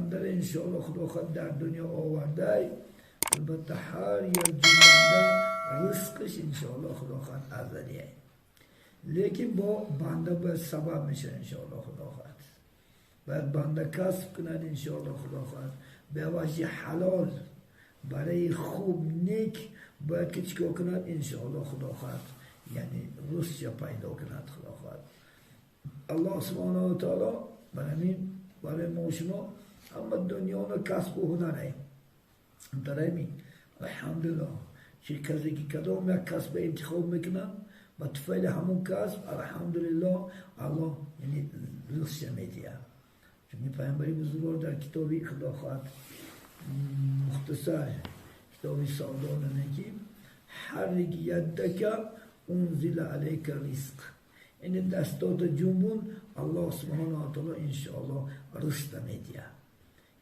банда ро иншоаллоҳ худо хоҳад дар дунё овардай, албатта ҳар як ҷунбанда ризқиш иншоаллоҳ худо хоҳад азалия. Лекин бо банда бояд сабаб мешавад иншоаллоҳ худо хоҳад. Бояд банда касб кунад иншоаллоҳ худо хоҳад. Ба ваҷҳи ҳалол барои хуб нек бояд ки чикор кунад иншоаллоҳ худо хоҳад. Яъне ризқша пайдо кунад худо хоҳад. Аллоҳ субҳонаҳу ва таоло барои барои мо шумо ҳама дунёно касбу ҳунарае. Дарами алҳамдулиллоҳ ки касе ки кадом як касбе интихоб мекунад ба туфайли ҳамон касб алҳамдулиллоҳ Аллоҳ яъне ризқша медиҳад. Чунки паёмбари бузургвор дар китоби худо хоҳад мухтасар китоби савдо ки ҳаррик яддака унзила алайка ризқ, яъне дастота ҷунбун Аллоҳ субҳонаҳу ва таоло иншоаллоҳ ризқта медиҳад.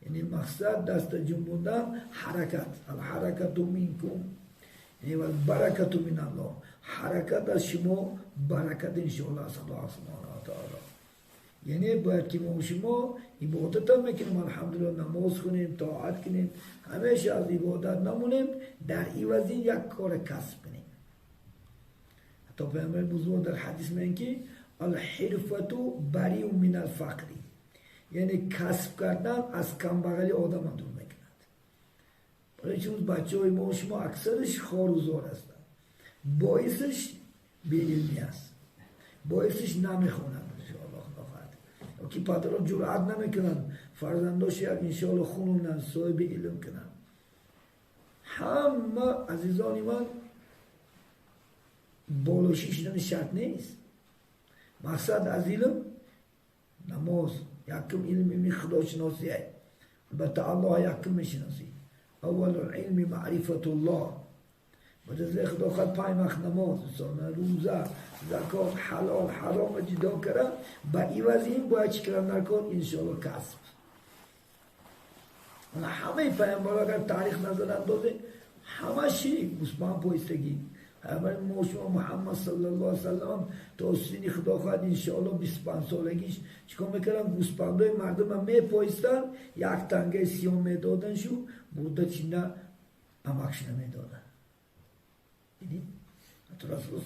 Яъне мақсад даста ҷунбондан ҳаракат, алҳаракату минкум, яъне валбаракату мин Аллоҳ, ҳаракат аз шумо, баракат иншоаллоҳ аз Худо субҳонаҳу ва таоло. Яъне бояд ки мо шумо ибодатам мекунем, алҳамдулиллоҳ намоз хонем, тоат кунем, ҳамеша аз ибодат намонем, дар ивази як кор касб кунем. Ҳатто паёмбари бузург дар ҳадис мегӯянд ки алҳирфату бариу мин алфақри, яъне касб кардан аз камбағали одама дур мекунад. Барои чун бачаҳои мо шумо аксариш хору зор ҳастанд, боисаш беилмӣ аст, боисаш намехонанд иншоаллоҳ худо хоҳад. Ки падарон ҷуръат намекунанд фарзандош як иншоаллоҳ хунонанд, соҳиби илм кунанд. Ҳама азизони ман болошӣ шудани шарт нест. Мақсад аз илм намоз, якум илм илми худошиносие. Албатта Аллоҳ якум мешиносӣ. Аввалул илми маърифатуллоҳ. Баъд аз худо хоҳад панҷ вақт намоз, рӯза, закот, ҳалол, ҳаром ҷудо карда, ба ивази ин бояд чӣ кардан дар кор? Иншоаллоҳ касб. Ҳамаи паёмбарҳо агар таърих назар андозем, ҳамаши гӯсфанд поистагӣ. Паёмбари мо шумо Муҳаммад саллаллоҳу алайҳи васаллам то синни худо хоҳад иншоаллоҳ 25 солагиш чикор мекарданд? Гӯсфандои мардума мепоистанд, як тангаи сиёҳ медоданд шу, бурда чинда амакшина медоданд. Дидед? Ҳатто Расул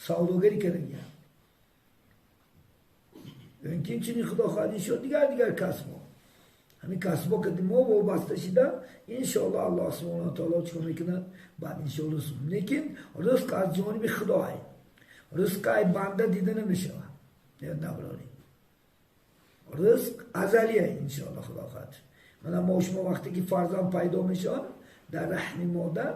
савдогарӣ кардагиям. Инки чунин худо хоҳад иншоаллоҳ дигар дигар касбҳо. Ҳамин касбҳо ки мо вобаста шида иншоаллоҳ Аллоҳ субҳонаҳу ва таоло чикор мекунад? Баъд иншоаллоҳ. Лекин ризқ аз ҷониби Худое. Ризқ ай банда дида намешавад. Набароред. Ризқ азалие иншоаллоҳ худо хоҳад. Мана мо шумо вақте ки фарзанд пайдо мешавад дар раҳми модар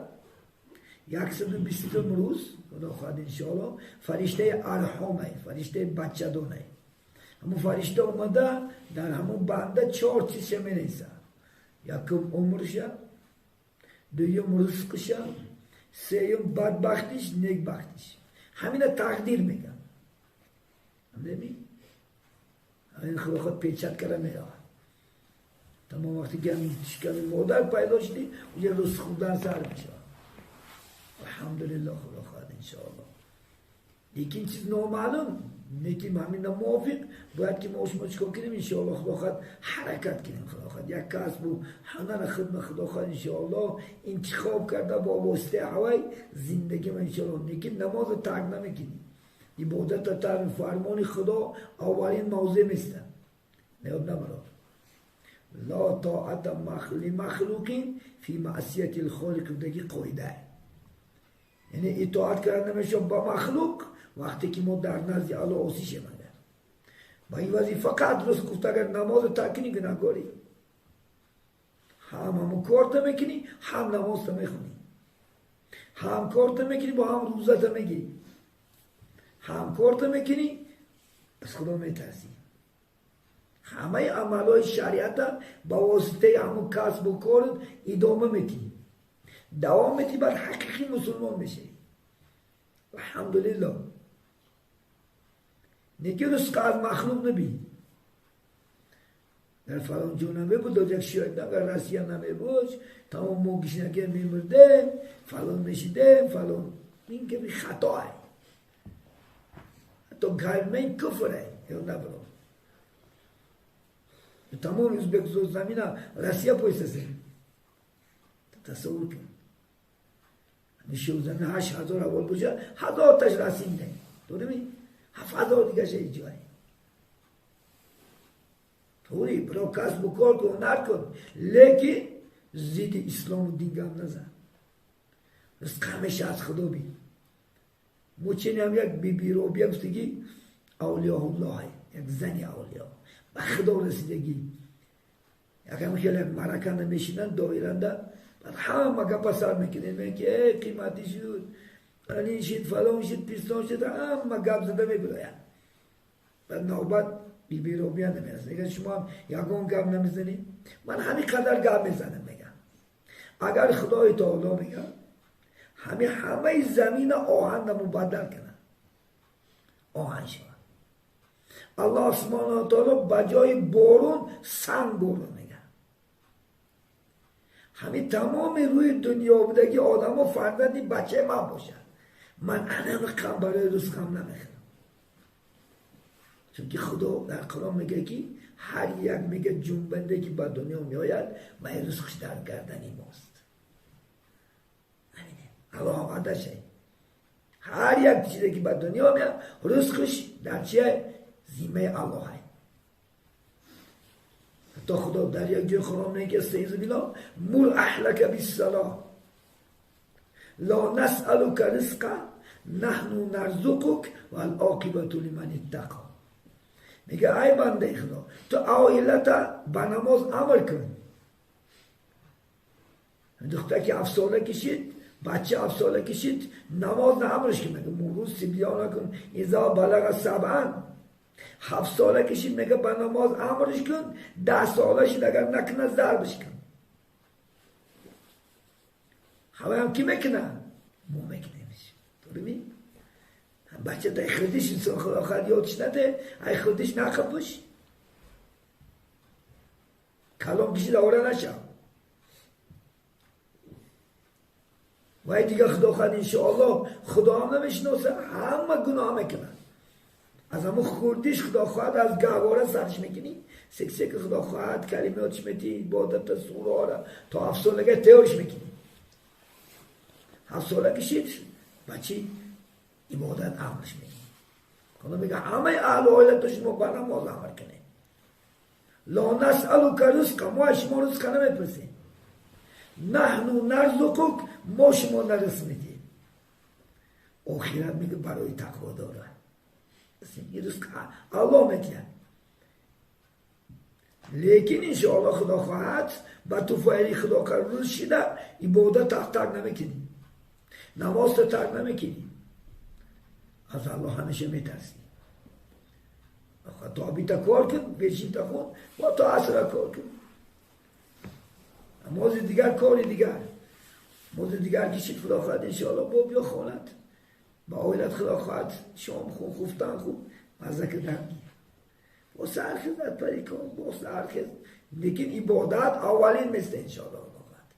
120 рӯз худо хоҳад иншоаллоҳ фариштаи арҳомай, фариштаи бачадонай. Ҳамон фаришта омада дар ҳамон банда чор чизша менависад. Якум умрша, дуюм ризқша, сеюм бадбахтиш, некбахтиш. Ҳамина тақдир мегӯянд. Ҳамдеми? Ҳамин худо хоҳад печат карда меравад. Тамом вақте ки ҳамин шиками модар пайдо шудӣ, уҷа ризқ хӯрдан сар мешавад. Алҳамдулиллоҳ худо хоҳад иншоаллоҳ. Лекин чиз номаълум, лекин ҳамина мувофиқ бояд ки мо шумо чикор кунем иншоаллоҳ худо хоҳад ҳаракат кунем худо хоҳад. Як касбу ҳунара хидма худо хоҳад иншоаллоҳ интихоб карда бо воситаи ҳавай зиндагима иншоаллоҳ. Лекин намозро тарк намекунӣ, ибодатро тарк, фармони Худо аввалин мавзеъ местад. Наёд набарор. Ла тоата лимахлуқин фи маъсияти лхолиқ даги қоидае. Яъне итоат кардан намешавад ба махлуқ вақте ки мо дар назди Аллоҳ осӣ шем. Агар ба ивази фақат ризқ гуфта агар намозро тарк кунӣ гунаҳкорӣ. Ҳам ҳамон корта мекунӣ, ҳам намозта мехонӣ, ҳам корта мекунӣ, бо ҳам рӯзата мегирӣ, ҳам корта мекунӣ, аз Худо метарсӣ. Ҳамаи амалҳои шариата ба воситаи ҳамон касбу корат идома медиҳӣ, давом медиҳӣ, баъд ҳақиқӣ мусулмон мешавӣ. Алҳамдулиллоҳ. Неки ризқ аз махлуқ набинӣ. Дар фалон ҷо намебуд, як шояд агар Россия намебуд, тамом мо гишнаке мемурдем, фалон мешидем, фалон. Ин ки хатое. Ҳатто калимаи куфре, ё набарор. Тамоми узбек замина Россия пойсасе. Тасаввур кун. Мишу замин 8000 аввал боша, 1000 таш расинде. Дурми? 7000 дигаша иҷой. Тури бро касбу кор кун, ҳунар кун, лекин зидди ислому дин гап назан. Ризқ ҳамеша аз Худо бин. Мо ченем як биби Робия гуфтагӣ авлиёуллоҳ, як зани авлиё. Ба Худо расидагӣ. Якам хеле марака намешинанд, доиранда, баъд ҳама гапа сар мекунед, мегӯянд ки э қиматӣ шуд, алин шид, фалон шид, пистон шид, ҳама гап зада мебирояд. Баъд навбат биби Робия намерасад. Мегӯяд шумо ҳам ягон гап намезанед? Ман ҳамин қадар гап мезанам, мегӯям. Агар Худои Таоло мегӯяд, ҳамин ҳамаи замина оҳанда мубаддал кунад, оҳан шавад. Аллоҳ субҳонаҳу ва таоло ба ҷои борон санг борон мегӯяд. Ҳамин тамоми рӯи дунё будагӣ одамо фарзанди бачаи ман бошад. Ман анамиқам барои ризқам намехӯрам. Чунки Худо дар Қуръон мегӯяд ки ҳар як мегӯяд ҷунбанде ки ба дунё меояд, вай ризқш дар гардани мост. Аллоҳ омадаша. Ҳар як чизе ки ба дунё меояд, ризқш дар чие? Зиммаи Аллоҳ. Ҳатто Худо дар як ҷои Қуръон мегӯяд استعیذ بالله مر اهلک بالصلاة لا نسألک رزقا نحن نرزقک والعاقبة لمن اتقی. میگه ای بنده خدا، تو عائلت به نماز امر کن. دختر که 7 ساله کشید، بچه 7 ساله کشید، نماز نه امرش کن. میگه مرو سبیان کن اذا بلغ سبعا. 7 ساله کشید، میگه به نماز امرش کن. 10 ساله شد اگر نکنه ضربش کن. هوا هم کی میکنه؟ مو میکنیمش. درمی؟ بچه دای خودش انسان خدا خواهد یادش نده، ای خودش نخپش. کلام کشید آوره نشم. وای دیگه خدا خواهد انشاءالله خدا هم نمیشناسه، همه گناه میکنه. از همون خوردیش خدا خواهد از گهواره سرش میکنی، سک سک خدا خواهد کلماتش میتی، عبادت سوره را تا 7 سالگی تیارش میکنی. 7 ساله کشید بچه عبادت امرش میکنی. خدا میگه همه اهل عائلت شما به نماز امر کنه. لا نسألک رزقا، ما شما رزق نمیپرسیم. نحن نرزقک، ما شما نرزق میدیم. آخرت میگه برای تقوا داره. این رزق الله میده. لیکن انشاءالله خدا خواهد با توفیق خدا قرار شده عبادت ترک نمیکنی، نماز ترک نمیکنی، از الله همیشه میترسی. تا بیتا کار کن، بشین تا خون و تا عصر کار کن. نماز دیگر کار دیگر، نماز دیگر کشید خدا خواهد انشاءالله با بیا خانت با عائلت خدا خواهد شام خون خفتن خوب مزه کردن با سرخیز پری کن با سرخیز. لیکن عبادت اولین مثل انشاءالله خدا خواهد.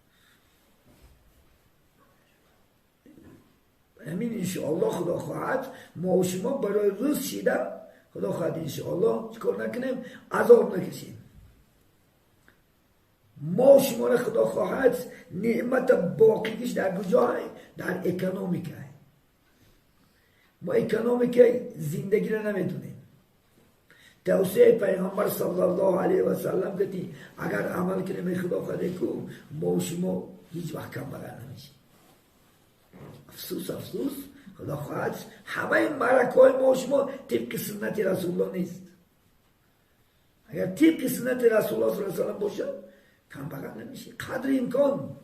همین انشاءالله خدا خواهد ما و شما برای روز شیده خدا خواهد انشاءالله چیکار نکنیم، عذاب نکشیم. ما شما را خدا خواهد نعمت باقیش در کجا؟ در اکونومیک. ما اکونومیک زندگی را نمیدونیم. توصیه پیغمبر صلی الله علیه و سلم گفتی اگر عمل کنیم خدا خواهد کو ما شما هیچ وقت کم بغل نمیشیم. افسوس افسوس خدا خواهد همه مرکای ما شما طبق سنت رسول الله نیست. اگر طبق سنت رسول الله صلی الله علیه و سلم باشه کم بغل نمیشه. قدر امکان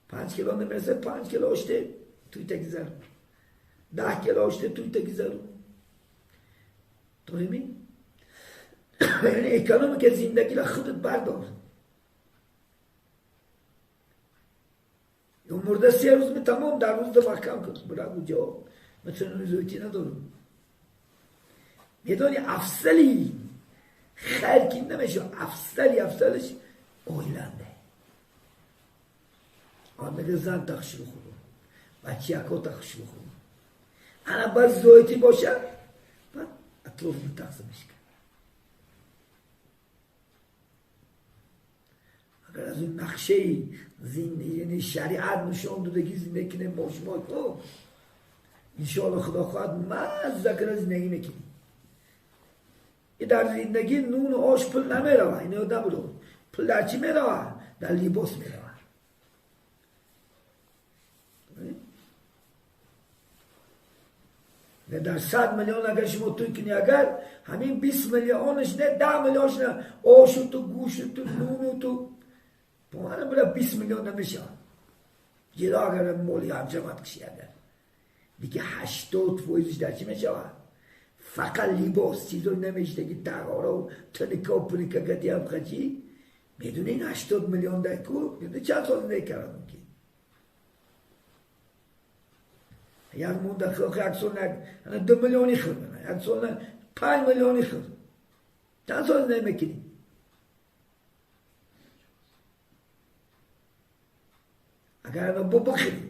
5 کیلو نمیرسه، 5 کیلو اشته توی تکی زرو، 10 کیلو اشته توی تکی زرو. تو یعنی اکونومیک زندگی را خودت بردار. یا مرده 3 روز می تمام در روز ده محکم کن برای اونجا مثلا زویتی ندارم. میدونی افضلی خیر که نمیشه، افضلی افضلش oilanda. آن میگه زن تخشیل خوب، بچه یکا تخشیل خوب. انا باز زویتی باشه، بعد اطراف تقسیمش کن. Агар аз он нақшаи яъне шариат нишон додагӣ зиндагӣ кунем бо шумо, иншоалло худо хоҳад мазза кара зиндагӣ мекунем. И дар зиндагӣ нуну ош пул намеравад, ино набудо. Пул дар чӣ меравад? Дар либос меравад. Дар 100 миллион агар шумо туй кунӣ, агар ҳамин 20 миллионаш не, 10 миллионш не, ошу ту, гӯшу ту, нуну ту, помана бира 20 миллион намешавад. Ҷиро агар моли ҳамҷамат кишӣ агар. Диге 80% дар чӣ мешавад? Фақат либос, чизо намешидаги тағоро, туника, пуника гадиам хачи. Медонӣ 80 миллион дар ку? Медонӣ чанд сол зиндагӣ кардан мумкин? Як монда як сол 2 миллиони хӯрд, як сол 5 миллиони хӯрд. Чанд сол зиндагӣ мекунӣ? Агар ана бихӯрӣ.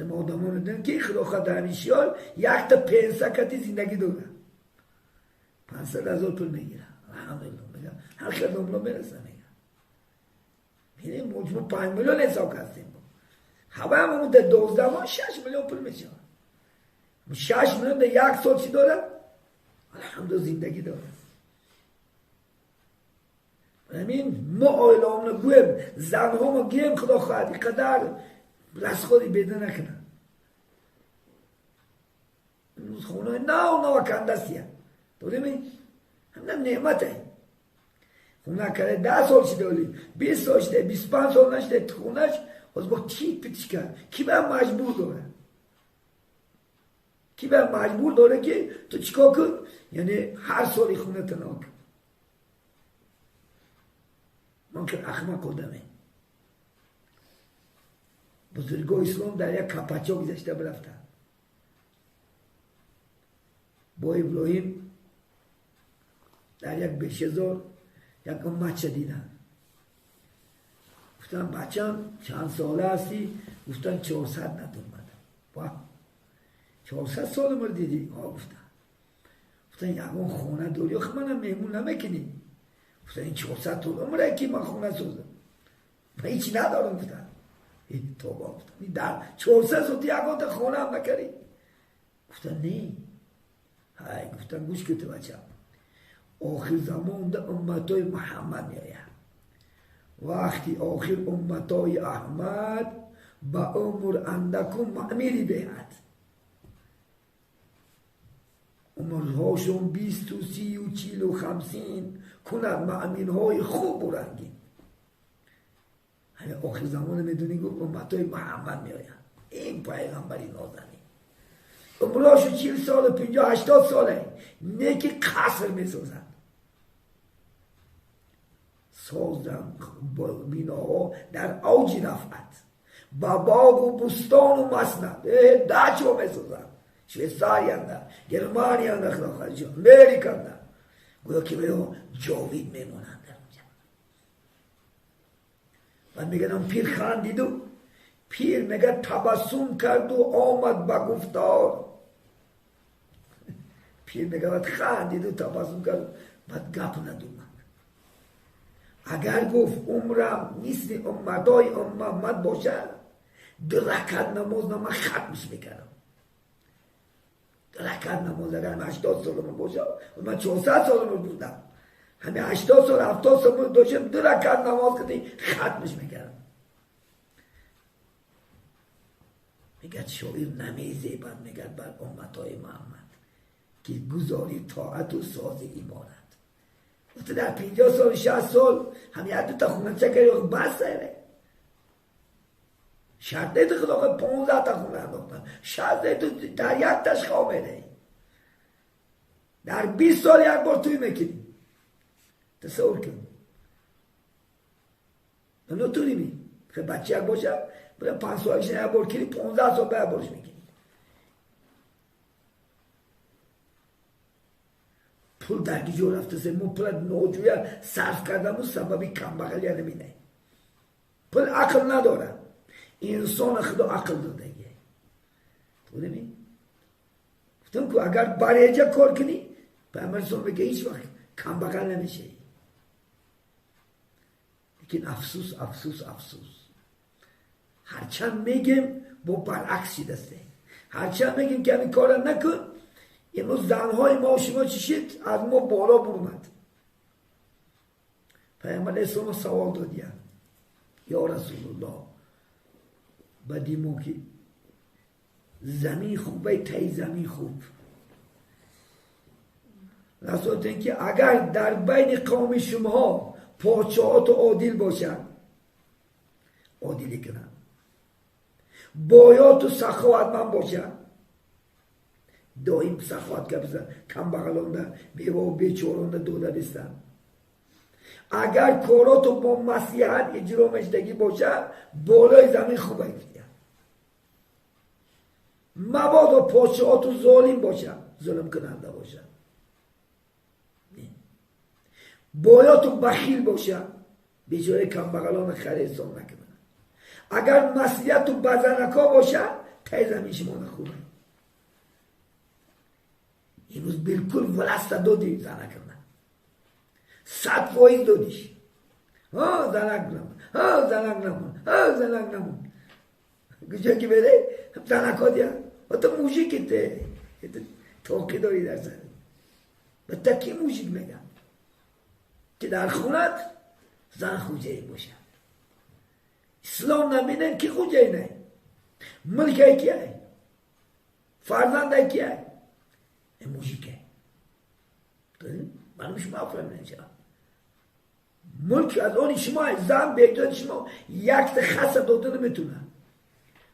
Ма одамон медонем ки худо хоҳад дар ҳамин шиёр якта пенса кати зиндагӣ дорад. 500 000 пул мегирад. Алҳамдулилло мегӯям, ҳар хел номло мерасад мегӯям. Бинем мо 5 миллион ҳисоб кардем. Ҳаваам дар 12 моҳ 6 миллион пул мешавад. 6 миллион дар як сол чӣ дорад? Алҳамдулилло зиндагӣ дорад. Ҳамин мо оилаомона гӯем, занҳомо гӯем худо хоҳад ин қадар расходи беда накунад. Имрӯз хонаҳои нав нава кандастия. Дорем? Ҳаминам неъмате. Хона карда 10 сол шида оли, 20 сол шида, 25 сол нашида хонаш боз бо ки питишка? Ки ба маҷбур дорад? Ки ба маҷбур дорад ки ту чикор кун? Яъне ҳар соли хона тано кун. Ман ки ахмақ одаме. Бузургои ислом дар як капачо гузашта бирафтанд. Бо Иброҳим дар як бешазор як умматша диданд. Гуфтанд бачам чанд сола ҳастӣ? Гуфтанд 400 надомадам. Ва 400 сол умр дидӣ? Гуфтанд. Гуфтанд ягон хона дорӣ? Охи манам меҳмон намекунӣ. Гуфтанд ин 400 сол умре ки ман хона созам. Ман ҳеҷ надорам гуфтанд. Тоба гуфтанд. Дар 400 сол ту ягонта хона ҳам накардӣ? Гуфтанд не. Ҳай гуфтанд гӯш кун ту бачам. Охир замонда умматои Муҳаммад меояд. Вақти охир умматои Аҳмад ба умр андаку маъмири беҳад. Умрҳошон 20, 30, 40, 50 кунад маъмирҳои хубу рангин. Ҳамин охир замона медонӣ гуфт умматои Муҳаммад меояд. Ин пайғамбари нозанин. Умрошу 40 солу 50, 80 соле неки қаср месозад. Создан биноҳо дар авҷи рафъат, ба боғу бустону маснад дачо месозанд. Швейцариянда, Германиянда, Американда. Гӯё ки вео ҷовид мемонанд дар онҷа. Баъд мегӯяд пир хандиду пир мегӯяд табассум карду омад ба гуфтор. Пир мегӯяд хандиду табассум карду баъд гап надумад. Агар гуфт умрам мисли умматои Муҳаммад бошад, 2 ракат намоз ман хатмш мекардам. 2 ракат намоз агар 80 солам бошад, ман 400 солам будам. Ҳамин 80 сол 70 сол доштам, 2 ракат намоз кардӣ хатмш мекардам. Мегӯяд шоир намезебад, мегӯяд бар умматои Муҳаммад ки гузори тоату сози иморат. Ту дар 50 сол 60 сол ҳам як дута хонача кардӣ, бас шарт нест худо хоҳад 15 та хона андохтан, шарт нест ту дар як таш хоб мераӣ. Дар 20 сол як бор туй мекунӣ. Тасаввур кун. Натунӣ. Хе бача як боша, бира 5 солаш як бор кунӣ, 15 сол ба як борш мекунӣ. Пул дар киҷо рафтасе? Мо пула ноҷӯя сарф кардану сабаби камбағалия наминаем. Пул ақл надорад. Инсона худо ақл додагия. Тудами? Гуфтам ку агар бареҷа кор кунӣ, пайғамбар мегӯяд ҳеҷ вақт камбағал намешавӣ. Лекин афсӯс, афсӯс, афсӯс, ҳарчанд мегем, бо баръакс шидастем. Ҳарчанд мегем ки ҳамин кора накун, имрӯз занҳои мо шумо чӣ шид? Аз мо боло бурмад. Пайғамбар алайҳиссалом савол додиянд: ё Расулуллоҳ, бади мо ки замин хубай, таи замин хуб. Расул гуфтанд ки агар дар байни қавми шумоҳо подшоҳоту одил бошанд, одилӣ кунанд, боёту саховатманд бошанд, доим саховат гап бизананд, камбағалонда, бевову бечоронда дода бистанд, агар короту бо маслиҳат иҷро мешудагӣ бошад, болои замин хуб гуфтиянд. Мабодо подшоҳоту золим бошанд, зулмкунанда бошанд, боёту бахил бошанд, бечораи камбағалона хайр эҳсон накунанд, агар маслиҳату базанако бошад, таи замин шумо нахуб. Имрӯз билкул власта доди занакна, 100% додиш. Занак намон, занак намон, занак намон. Куҷо ки бере, занакҳо дия. То мужики те тоқӣ дорӣ дар сар. Ба та ки мужик мегам, ки дар хунат зан хуҷаин бошад. Ислом набинем, ки хуҷаинай? Мулкай киай? Фарзандай киай? Мужике. Маълум шумо фаҳмидем, мулк аз они шумо. Зан беиҷозати шумо якта хаса дода наметунад.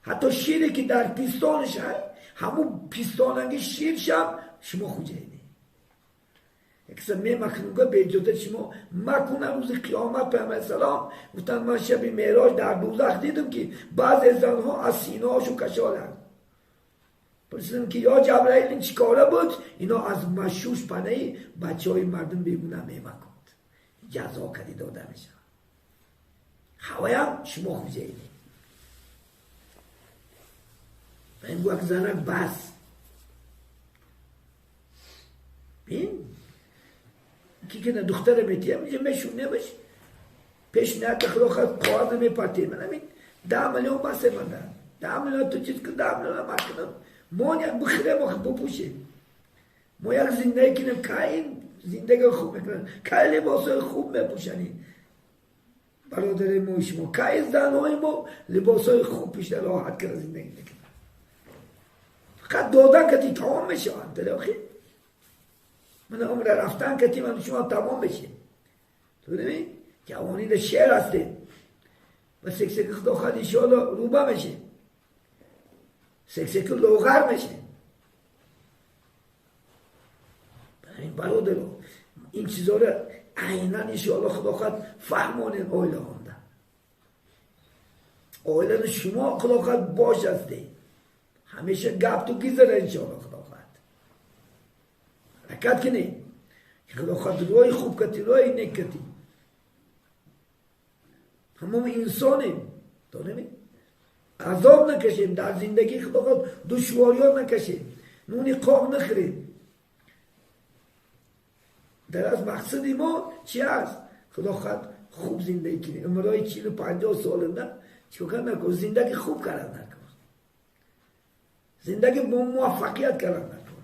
Ҳатто шире ки дар пистонаш ҳай, ҳамун пистонанги ширшам шумо хуҷаинӣ. Якса мемакунга беиҷозати шумо макуна. Рӯзи қиёмат Пайғамбар салом гуфтанд: ман шаби Меъроҷ дар дӯзах дидам, ки баъзе занҳо аз синаҳошу кашоланд. Пурсидам ки ё Ҷабраил, ин чӣ кора буд? Ино аз машуш панаи бачаҳои мардум бегуна мемакунд, ҷазо кади дода мешавад. Ҳаваям шумо хуҷаинӣ. Ин гӯяк занак бас бин ки кина духтара метиям, инҷа мешунемаш пеш ният худо хоҳад коғаз мепартем. Ман ҳамин 10 миллион басе манда, 10 миллион ту чиз кун, 10 миллион ман кунам, мо як бихӯрем, охи бупӯшем, мо як зиндагӣ кунем. Кай ин зиндагӣ хуб мекунанд? Кай либосҳои хуб мепӯшанд бародари мо шумо? Кай занҳои мо либосҳои хуб пӯшида, роҳат карда зиндагӣ мекунанд? Фақат додан кати тамом мешаванд. Охи ман умра рафтан кати ман шумо тамом мешем. Тудими ҷавонида шер ҳастем ва сексеки худо хоҳад иншоалло рӯба мешем, сексеки лоғар мешем. Ин бародаро, ин чизоро айнан иншоалло худо хоҳад фаҳмонед оилаҳонда. Оилани шумо худо хоҳад бош ҳастед, ҳамеша гапту гизара иншоалло худо хоҳад ҳаракат кунед, худо хоҳад роҳи хуб кати, роҳи нек кати. Ҳамамо инсонем, донем, азоб накашем дар зиндагӣ, худо хоҳад душвориҳо накашем, нуни қоқ нахӯрем. Дар аз мақсади мо чи аст? Худо хоҳад хуб зиндагӣ кунем. Умрҳои 40-50 соланда чикор кардан накун? Зиндагӣ хуб кардан накун, зиндагӣ бо муваффақият кардан накун.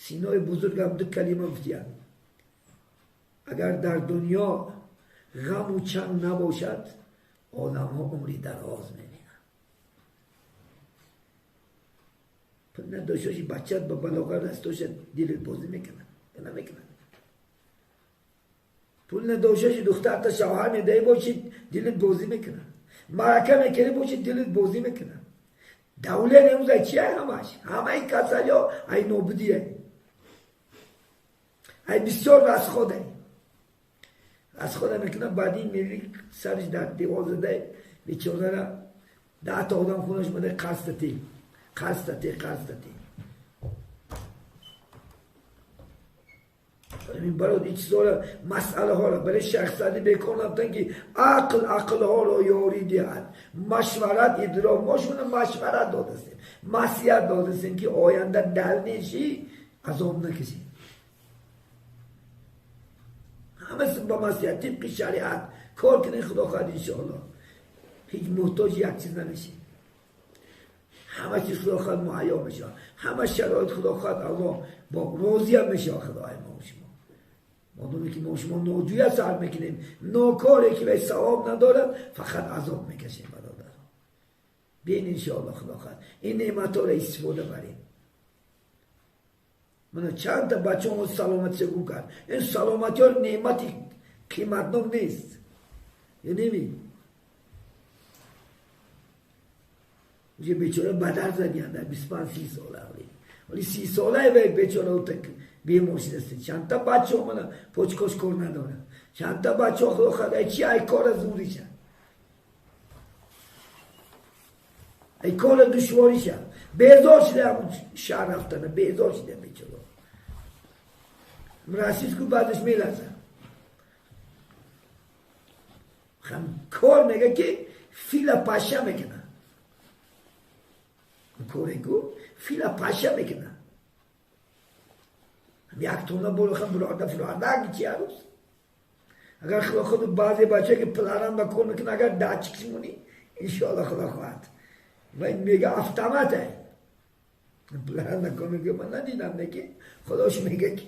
Синои бузургам ду калима гуфтиянд: агар дар дунё ғаму чанг набошад, одамҳо умри дароз мебинанд. Пул надошта боши, бачаат ба балоғат расида бошад, дилат бозӣ мекунад намекунад? Пул надошта боши, духтарта шавҳар медаҳӣ боши, дилат бозӣ мекунад? Марака мекунӣ боши, дилат бозӣ мекунад? Давлат имрӯз ай чия? Ҳамаш, ҳамаи касалиҳо ай нобудие, ай бисёр расходе, расхода мекунад. Баъди ин мери, сариш дар девор зада бечорара, 10 та одам хунаш омада, қарз дати, қарз дати, қарз дати. Ин барод, ин чизҳоро, масъалаҳоро барои шахсияти бекор нафтан, ки ақл ақлҳоро ёрӣ диҳад, машварат идрок. Мо шуна машварат додастем, маслиҳат додастем, ки оянда дальнейший азоб накашем. Ҳама ба маслиҳат тибқи шариат кор кунед, худо хоҳад иншоаллоҳ ҳеҷ муҳтоҷи як чиз намешед. Ҳама чиз худо хоҳад муҳайё мешавад, ҳама шароит худо хоҳад аллоҳ бо розиям мешавад худои мо ва шумо. Модоме ки мо шумо ноҷӯя сар мекунем, нокоре ки вай савоб надорад, фақат азоб мекашем бародарон. Биёин иншоаллоҳ худо хоҳад ин неъматҳоро истифода барем. Мана чандта бачаҳо саломатиша гум кард. Ин саломатиҳо неъмати қиматнок нест. Ё неми? Уже бечора бадар задиян дар 25-30 сола. Вале 30 солаи вай бечора бемор шудааст. Чандта бачаҳо мана почкош кор надорад. Чандта бачаҳо худо хоҳад ай чи ай кора зуриша, ай кора душвориша. Безор шуда ҳамун шаҳр рафтана, безор шуда бечора. Расид ку баъдаш мелаза. Кор мега ки фила паша мекунад. Коре ку фила паша мекунад. Як тонна боло хам бурода фурорда чи арӯз. Агар худо худ баъзе бача ки пларан ба кор мекунад, агар дачик монӣ иншоаллоҳ худо хоҳад. Ва мега автомат ай. Пларан ба кор мекунад, ман надидам, лекин худош мега ки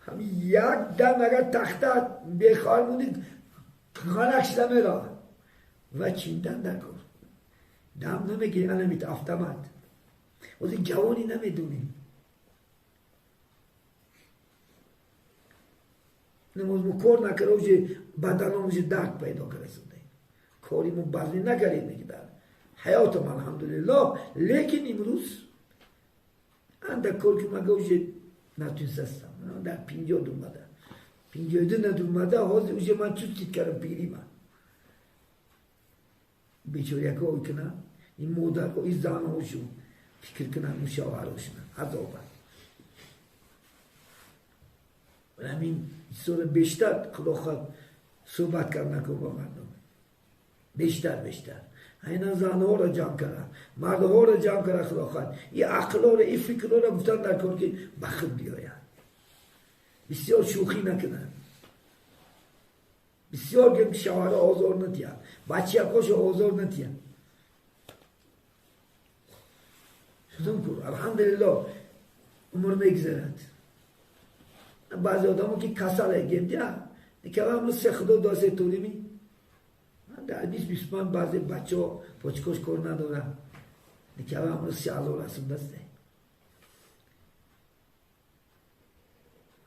ҳамин як дам агар тахта бехор монӣ ғарақ шуда меравад. Ва чиндан дар кор. Дам намегирӣ, анамит автомат. Ози ҷавонӣ намедонем. Намоз мо кор накарда, уже баданом уже дард пайдо карда шуда. Кори мо базни накардем дар ҳаётам алҳамдулиллоҳ, лекин имрӯз андак кор ки мага уже натунистам. Дар 50 думада. 52 надумада, ҳозир уже ман чустид кардам пирима. Бечоряко ой кунам, ин модарҳо, ин занҳошун фикр кунам, мушаварҳошун азоба. Ҳамин чизҳоро бештар худо хоҳад суҳбат кард накун бо мардум. Бештар бештар. Айнан занҳоро ҷамъ карда, мардҳоро ҷамъ карда худо хоҳад. Ин ақлҳоро, ин фикрҳоро гуфтан дар кор ки ба худ биёянд. Бисёр шӯхӣ накунанд. Бисёр гап шавҳарро озор надиҳанд, бачаҳошо озор надиҳанд. Шудам ку алҳамдулиллоҳ умр мегузарад. Баъзе одамо ки касал гемдия, никава се худо досе турими. Дар 20-25 баъзе бачаҳо почкош кор надоранд. Никава амрӯз 3000 расондаст.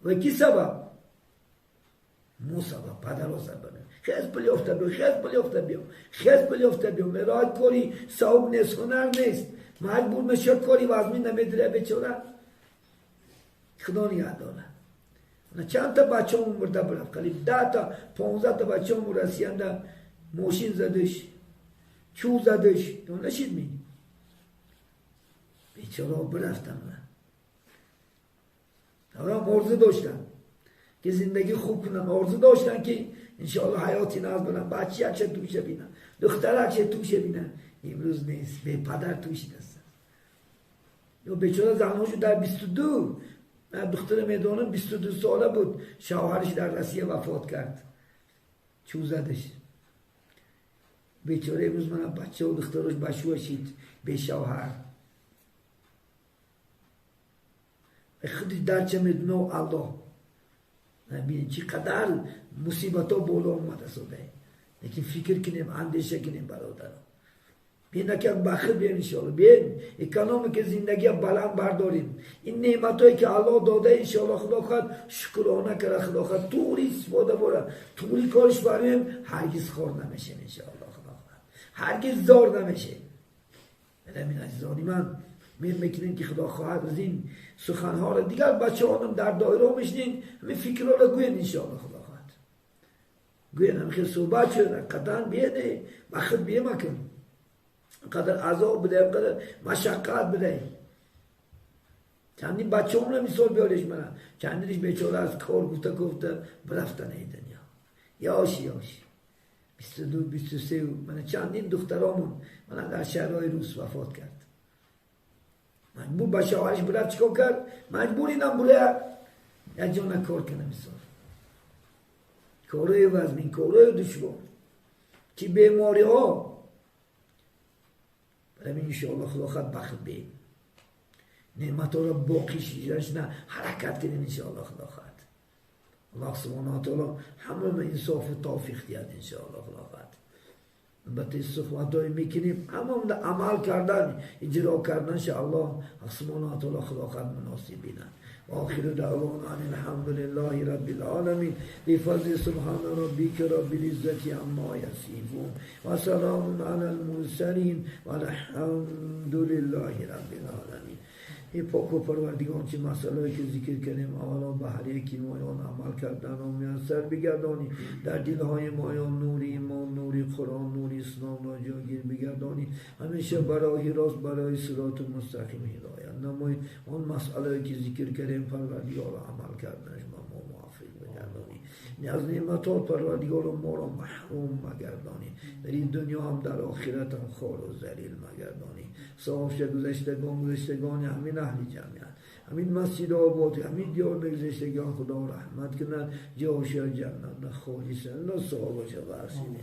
Ва ки сабаб? Мо сабаб, падаро сабаб. Хез пул ёфта биё, хез пул ёфта биё, хез пул ёфта биё. Мероҳат кори савоб нест, ҳунар нест. Маҷбур мешавад кори вазмин намедира бечора. Худо нигаҳ дорад. Чанд та бачаҳо мурда бурафт, қариб 10 та 15 та бачаҳо расиянда мошин задаш, чӯ задаш, нашид ми. Бечораҳо бирафтанд. Аввал орзу доштанд ки зиндагӣ хуб кунанд, орзу доштанд ки иншоаллоҳ ҳаёти нағз бинанд, бачаякша туша бинанд, духтаракша туша бинанд. Имрӯз нест, бепадар тушидастанд. Ё бечора занҳошо дар 22, ман духтара медонам 22 сола буд, шавҳараш дар Россия вафот кард, чӯ задаш. Бечора имрӯз мана бачаҳо духтарош ба шӯа шид, бешавҳар. Худи дарча медуна Аллоҳ. Бинед чӣ қадар мусибатҳо боло омада сода. Лекин фикр кунем, андеша кунем бародарон. Биёед як ба худ биёем иншоаллоҳ. Биёед экономика зиндагия баланд бардорем. Ин неъматҳое ки Аллоҳ дода иншоаллоҳ худо хоҳад шукрона карда, худо хоҳад туғри истифода бора, туғри кориш барем, ҳаргиз хор намешем иншоаллоҳ худо хоҳад. Ҳаргиз зор намешем. Ҳамин азизони ман, мир мекунем ки худо хоҳад аз ин суханҳоро дигар бачаҳонам дар доира мешинед, ҳамин фикрҳоро гӯед иншоаллоҳ худо хоҳад. Гӯед ҳамин хел суҳбат шуд, қадан биёед, ба худ биёмакун. Қадар азоб бидаем, қадар машаққат бидаем. Чандин бачаҳомро мисол биёреш мана. Чандиниш бечора аз кор гуфта гуфта бирафтан эй дунё. Ёш ёш. 22, 23, мана чандин духтаромон мана дар шаҳрҳои рус вафот кард. Маҷбур ба шавҳараш бирафт, чикор кард? Маҷбур инам бурая як ҷо на кор кунам мисол. Корҳои вазмин, корҳои душвор, чӣ бемориҳо. Барои иншоаллоҳ Худо хоҳад бахт беем, неъматҳоро боқӣ шидашна ҳаракат кунем иншоаллоҳ Худо хоҳад. Аллоҳ субҳонаҳу ва таоло ҳамаро инсофу тавфиқ диҳад иншоаллоҳ Худо хоҳад. Албатта суҳбатҳое мекунем, ҳамаонда амал кардан, иҷро карданша Аллоҳ субҳонаҳу ва таоло Худо хоҳад муносиб бинад. وآخر دعوانا أن الحمد لله رب العالمين بفضل سبحان ربك رب العزة عما يصفون وسلام على المرسلين والحمد لله رب العالمين. ای پاک و پروردگار چه مسئله که ذکر کردیم اولا به هر یکی مایان عمل کردن و میسر بگردانی، در دلهای مایان نور ایمان، نور قرآن، نور اسلام را جاگیر بگردانی، همیشه برای راست، برای صراط مستقیم هدایت نمایی. آن مسئله که ذکر کردیم پروردگار عمل کردنش ما موفق بگردانی. از نعمتات پروردگار ما را محروم مگردانی، در این دنیا هم در آخرت هم خوار و ذلیل مگردانی. صاحب گذشتگان همین اهل جمعیت، همین مسجد آباد، همین دیار گذشتگان خدا رحمت کند، جاش جنت خالی سن صاحبش بخشید.